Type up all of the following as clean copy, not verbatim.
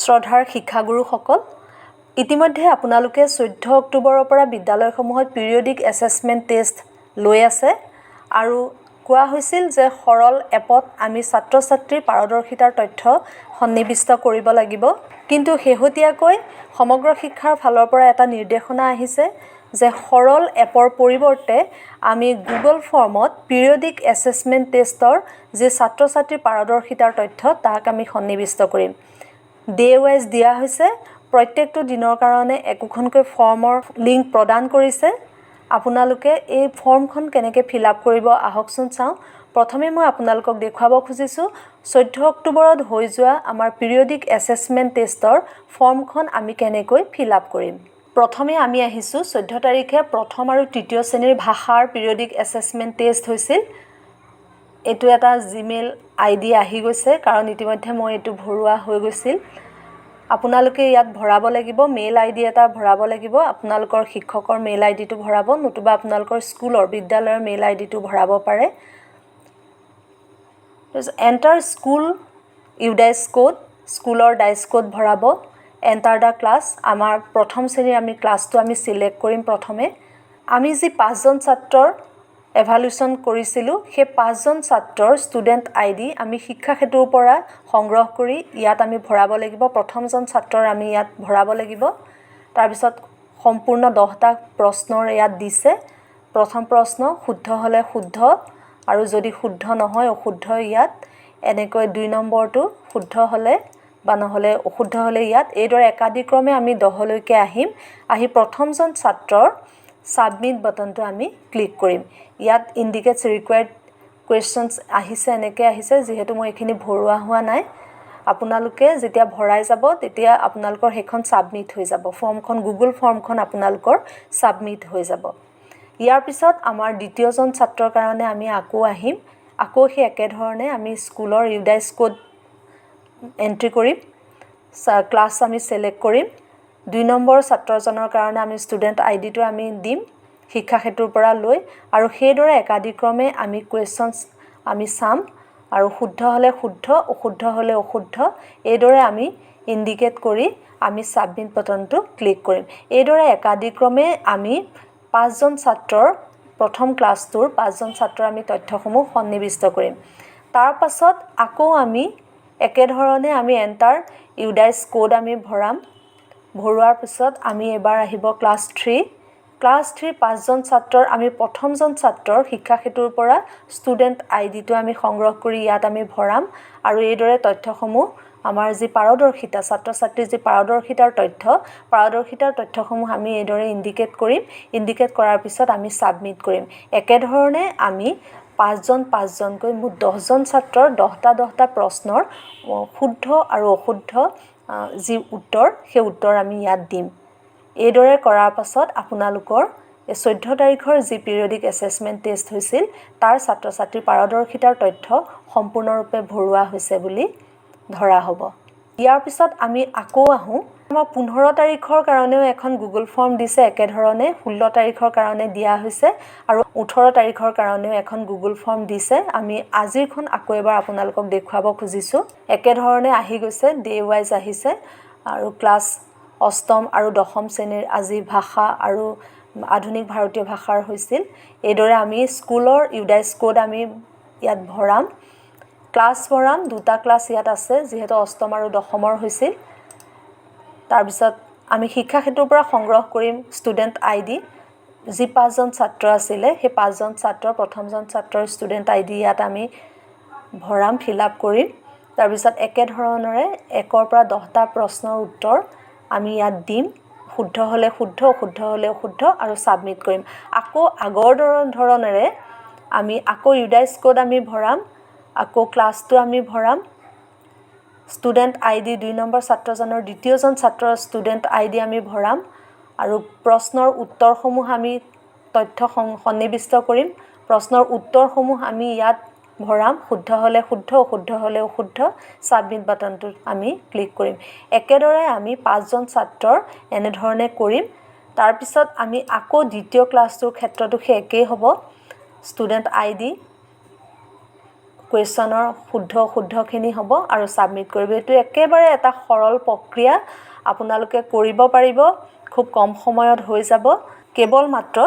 শ্ৰদ্ধাৰ শিক্ষাগুৰুসকল, ইতিমধ্যে আপোনালোকে 14 অক্টোবৰৰ পৰা বিদ্যালয়সমূহত পিৰিয়ডিক এছেছমেণ্ট টেষ্ট লৈ আছে আৰু কোৱা হৈছিল যে সৰল এপত আমি ছাত্ৰ ছাত্ৰীৰ পাৰদৰ্শিতাৰ তথ্য সন্নিৱিষ্ট কৰিব লাগিব। কিন্তু শেহতীয়াকৈ সমগ্ৰ শিক্ষাৰ ফালৰ পৰা এটা নিৰ্দেশনা আহিছে যে সৰল এপৰ পৰিৱৰ্তে আমি গুগল ফৰ্মত পিৰিয়ডিক এছেছমেণ্ট টেষ্টৰ যি ছাত্ৰ ছাত্ৰীৰ পাৰদৰ্শিতাৰ তথ্য, তাক আমি সন্নিৱিষ্ট কৰিম। ডে ৱাইজ দিয়া হৈছে। প্ৰত্যেকটো দিনৰ কাৰণে একোখনকৈ ফৰ্মৰ লিংক প্ৰদান কৰিছে। আপোনালোকে এই ফৰ্মখন কেনেকৈ ফিল আপ কৰিব, আহকচোন চাওঁ। প্ৰথমে মই আপোনালোকক দেখুৱাব খুজিছোঁ 14 অক্টোবৰত হৈ যোৱা আমাৰ পিৰিয়ডিক এছেছমেণ্ট টেষ্টৰ ফৰ্মখন আমি কেনেকৈ ফিল আপ কৰিম। প্ৰথমে আমি আহিছোঁ, 14 তাৰিখে প্ৰথম আৰু তৃতীয় শ্ৰেণীৰ ভাষাৰ পিৰিয়ডিক এছেছমেণ্ট টেষ্ট হৈছিল। এইটো এটা জিমেইল আই ডি আহি গৈছে, কাৰণ ইতিমধ্যে মই এইটো ভৰোৱা হৈ গৈছিল। আপোনালোকে ইয়াত ভৰাব লাগিব, মেইল আই ডি এটা ভৰাব লাগিব। আপোনালোকৰ শিক্ষকৰ মেইল আই ডিটো ভৰাব, নতুবা আপোনালোকৰ স্কুলৰ, বিদ্যালয়ৰ মেইল আই ডিটো ভৰাব পাৰে। এণ্টাৰ স্কুল ইউডাইচ কোড, স্কুলৰ ডাইচ কোড ভৰাব। এণ্টাৰ the class, আমাৰ প্ৰথম শ্ৰেণীৰ আমি ক্লাছটো আমি চিলেক্ট কৰিম। প্ৰথমে আমি যি পাঁচজন ছাত্ৰৰ এভালুৱেশ্যন কৰিছিলোঁ, সেই পাঁচজন ছাত্ৰৰ ষ্টুডেণ্ট আই ডি আমি শিক্ষা সেতুৰ পৰা সংগ্ৰহ কৰি ইয়াত আমি ভৰাব লাগিব। প্ৰথমজন ছাত্ৰৰ আমি ইয়াত ভৰাব লাগিব। তাৰপিছত সম্পূৰ্ণ 10টা প্ৰশ্নৰ ইয়াত দিছে। প্ৰথম প্ৰশ্ন শুদ্ধ হ'লে শুদ্ধ আৰু যদি শুদ্ধ নহয়, অশুদ্ধ ইয়াত। এনেকৈ দুই নম্বৰটো শুদ্ধ হ'লে বা নহ'লে অশুদ্ধ হ'লে ইয়াত। এইদৰে একাদিক্ৰমে আমি 10লৈকে আহিম। আহি প্ৰথমজন ছাত্ৰৰ ছাবমিট বাটনটো আমি ক্লিক কৰিম। ইয়াত ইণ্ডিকেটছ ৰিকুৱাৰ্ড কুৱেশ্যনছ আহিছে, এনেকৈ আহিছে। যিহেতু মই এইখিনি ভৰোৱা হোৱা নাই, আপোনালোকে যেতিয়া ভৰাই যাব, তেতিয়া আপোনালোকৰ সেইখন ছাবমিট হৈ যাব। ফৰ্মখন, গুগল ফৰ্মখন আপোনালোকৰ ছাবমিট হৈ যাব। ইয়াৰ পিছত আমাৰ দ্বিতীয়জন ছাত্ৰৰ কাৰণে আমি আকৌ আহিম। আকৌ সেই একেধৰণে আমি স্কুলৰ ইউডাইচ কোড এণ্ট্ৰি কৰিম, ক্লাছ আমি ছিলেক্ট কৰিম। দুই নম্বৰ ছাত্ৰজনৰ কাৰণে আমি ষ্টুডেণ্ট আই ডিটো আমি দিম শিক্ষা সেতুৰ পৰা লৈ আৰু সেইদৰে একাদিক্ৰমে আমি কুৱেশ্যনছ আমি চাম আৰু শুদ্ধ হ'লে শুদ্ধ, অশুদ্ধ হ'লে অশুদ্ধ, এইদৰে আমি ইণ্ডিকেট কৰি আমি ছাবমিট বাটনটো ক্লিক কৰিম। এইদৰে একাদিক্ৰমে আমি পাঁচজন ছাত্ৰৰ, প্ৰথম ক্লাছটোৰ পাঁচজন ছাত্ৰৰ আমি তথ্যসমূহ সন্নিৱিষ্ট কৰিম। তাৰ পাছত আকৌ আমি একেধৰণে আমি এণ্টাৰ ইউডাইচ কোড আমি ভৰাম। ভৰোৱাৰ পিছত আমি এইবাৰ আহিব ক্লাছ থ্ৰী। ক্লাছ থ্ৰীৰ পাঁচজন ছাত্ৰৰ আমি প্ৰথমজন ছাত্ৰৰ শিক্ষা সেতুৰ পৰা ষ্টুডেণ্ট আই ডিটো আমি সংগ্ৰহ কৰি ইয়াত আমি ভৰাম আৰু এইদৰে তথ্যসমূহ, আমাৰ যি পাৰদৰ্শিতা, ছাত্ৰ ছাত্ৰীৰ যি পাৰদৰ্শিতাৰ তথ্য, পাৰদৰ্শিতাৰ তথ্যসমূহ আমি এইদৰে ইণ্ডিকেট কৰিম। ইণ্ডিকেট কৰাৰ পিছত আমি ছাবমিট কৰিম। একেধৰণে আমি পাঁচজন পাঁচজনকৈ মুঠ 10জন ছাত্ৰৰ 10টা 10টা প্ৰশ্নৰ শুদ্ধ আৰু অশুদ্ধ যি উত্তৰ, সেই উত্তৰ আমি ইয়াত দিম। এইদৰে কৰাৰ পাছত আপোনালোকৰ এই 14 তাৰিখৰ যি পিৰিয়ডিক এছেছমেণ্ট টেষ্ট হৈছিল, তাৰ ছাত্ৰ ছাত্ৰীৰ পাৰদৰ্শিতাৰ তথ্য সম্পূৰ্ণৰূপে ভৰোৱা হৈছে বুলি ধৰা হ'ব। ইয়াৰ পিছত আমি আকৌ আহোঁ। আমাৰ 15 তাৰিখৰ কাৰণেও এখন গুগল ফৰ্ম দিছে। একেধৰণে 16 তাৰিখৰ কাৰণে দিয়া হৈছে আৰু 18 তাৰিখৰ কাৰণেও এখন গুগল ফৰ্ম দিছে। আমি আজিৰখন আকৌ এবাৰ আপোনালোকক দেখুৱাব খুজিছোঁ। একেধৰণে আহি গৈছে, ডে ৱাইজ আহিছে আৰু ক্লাছ অষ্টম আৰু দশম শ্ৰেণীৰ আজি ভাষা আৰু আধুনিক ভাৰতীয় ভাষাৰ হৈছিল। এইদৰে আমি স্কুলৰ ইউডাইচ কোড আমি ইয়াত ভৰাম, ক্লাছ ভৰাম। দুটা ক্লাছ ইয়াত আছে, যিহেতু অষ্টম আৰু দশমৰ হৈছিল। তাৰপিছত আমি শিক্ষা সেতুৰ পৰা সংগ্ৰহ কৰিম ষ্টুডেণ্ট আই ডি। যি পাঁচজন ছাত্ৰ আছিলে, সেই পাঁচজন ছাত্ৰৰ প্ৰথমজন ছাত্ৰৰ ষ্টুডেণ্ট আই ডি ইয়াত আমি ভৰাম, ফিল আপ কৰিম। তাৰপিছত একেধৰণেৰে 1ৰ পৰা 10টা প্ৰশ্নৰ উত্তৰ আমি ইয়াত দিম। শুদ্ধ হ'লে শুদ্ধ, অশুদ্ধ হ'লে অশুদ্ধ আৰু ছাবমিট কৰিম। আকৌ আগৰ ধৰণেৰে আমি আকৌ ইউডাইচ কোড আমি ভৰাম, আকৌ ক্লাছটো আমি ভৰাম, ষ্টুডেণ্ট আই ডি, দুই নম্বৰ ছাত্ৰজনৰ, দ্বিতীয়জন ছাত্ৰৰ ষ্টুডেণ্ট আই ডি আমি ভৰাম আৰু প্ৰশ্নৰ উত্তৰসমূহ আমি তথ্য সন্নিৱিষ্ট কৰিম। প্ৰশ্নৰ উত্তৰসমূহ আমি ইয়াত ভৰাম। শুদ্ধ হ'লে শুদ্ধ, অশুদ্ধ হ'লে অশুদ্ধ, ছাবমিট বাটনটোত আমি ক্লিক কৰিম। একেদৰে আমি পাঁচজন ছাত্ৰৰ এনেধৰণে কৰিম। তাৰপিছত আমি আকৌ দ্বিতীয় ক্লাছটোৰ ক্ষেত্ৰতো সেই একেই হ'ব। ষ্টুডেণ্ট আই ডি কুৱেশ্যনৰ শুদ্ধ অশুদ্ধখিনি হ'ব আৰু ছাবমিট কৰিব। এইটো একেবাৰে এটা সৰল প্ৰক্ৰিয়া, আপোনালোকে কৰিব পাৰিব, খুব কম সময়ত হৈ যাব। কেৱল মাত্ৰ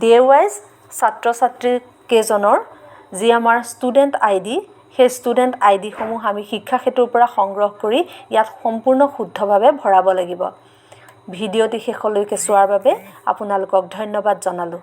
ডে ৱাইজ ছাত্ৰ ছাত্ৰীকেইজনৰ যি আমাৰ ষ্টুডেণ্ট আইডি, সেই ষ্টুডেণ্ট আইডিসমূহ আমি শিক্ষা সেতুৰ পৰা সংগ্ৰহ কৰি ইয়াত সম্পূৰ্ণ শুদ্ধভাৱে ভৰাব লাগিব। ভিডিঅ'টি শেষলৈকে চোৱাৰ বাবে আপোনালোকক ধন্যবাদ জনালোঁ।